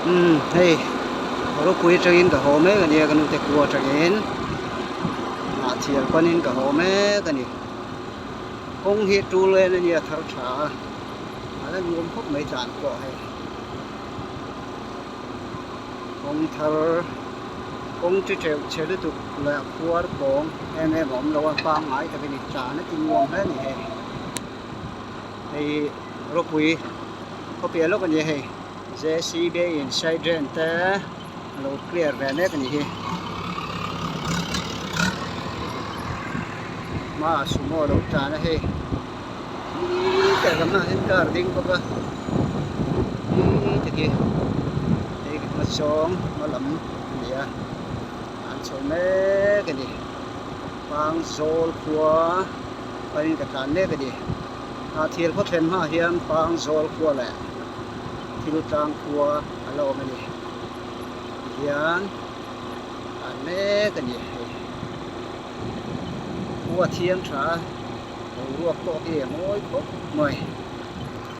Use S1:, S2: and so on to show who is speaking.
S1: Umm hei ropui atangin ka haw mek a nia ka nute khua atangin hnahchhiar panin ka haw mek a ni kawng hi two lane a nia thar tha a a la nuam khawp mai tlan pawh hei kawng thar kawng chi teuh chhe lutuk leh khuar pawng em em a awm lo a pangngai tak a ni tlan a ti nuam hle a ni hei hei ropui khawpiah lawk a ni hei. Jcb in side drain te a lo clear ve mek a nih hi hmaah sumo a lo tlan a hei tlem ah hian car a ding bawk a ti khi hei hma zawng hma lam a ni a an chho mek a ni Pangzawl khua panin ka tlan mek a ni ah thil khaw thlen hmaah hian Pangzawl khua leh thil tlang khua a la awm a ni tihian an mek a ni hei khua thiang tha a boruak pawh hi a mawi khawp mai.